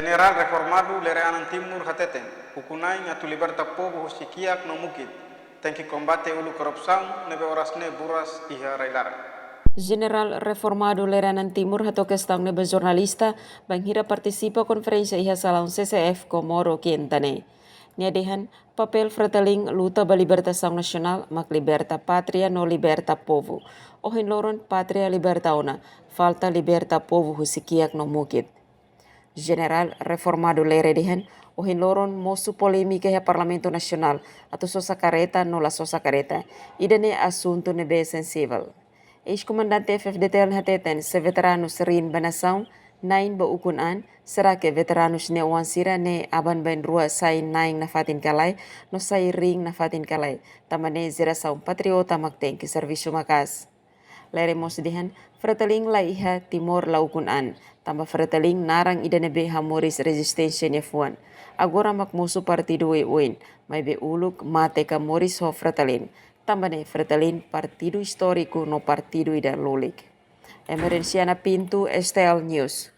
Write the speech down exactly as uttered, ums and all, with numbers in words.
Jenerál reformadu Lere Anan Timur hateten, ukun-na'in atu liberta povu husi kiak no mukit, tenke kombate uluk korrupsaun ne'ebé oras ne'e buras iha rai-laran. Jenerál reformadu Lere Anan Timur hato'o kestaun ne'e ba jornalista bainhira partisipa konferénsia iha salaun C C F Comoro Quinta ne'e. Nia dehan, papél Fretilin luta ba libertasaun nasionál mak liberta pátria no liberta povu. Ohin loron pátria liberta ona, falta liberta povu husi kiak no mukit. Jenerál reformadu Lere dehan, ohin loron mosu polémika iha Parlamentu Nasionál atu sosa kareta no la sosa kareta. Ida-ne'e asuntu ne'ebé sensivel. Eis-komandante F F D T L hateten, se veteranus riin ba nasaun, na'in ba ukun-an, será que veteranus nia oan sira ne'e aban-bainrua sai na'in nafatin ka lae, no sai riin nafatin ka lae, tanba ne'e jerasaun patriota mak tenke servisu maka'as. Lere mós dehan, Fretilin la iha Timor la ukun-an, tanba Fretilin naran ida ne'ebé hamoris rezisténsia nia fuan. Agora mak mosu partidu oioin, maibé uluk mate ka moris ho Fretilin. Tanba ne'e Fretilin partidu istóriku no partidu ida lulik. Emerenciana Pinto, S T L News.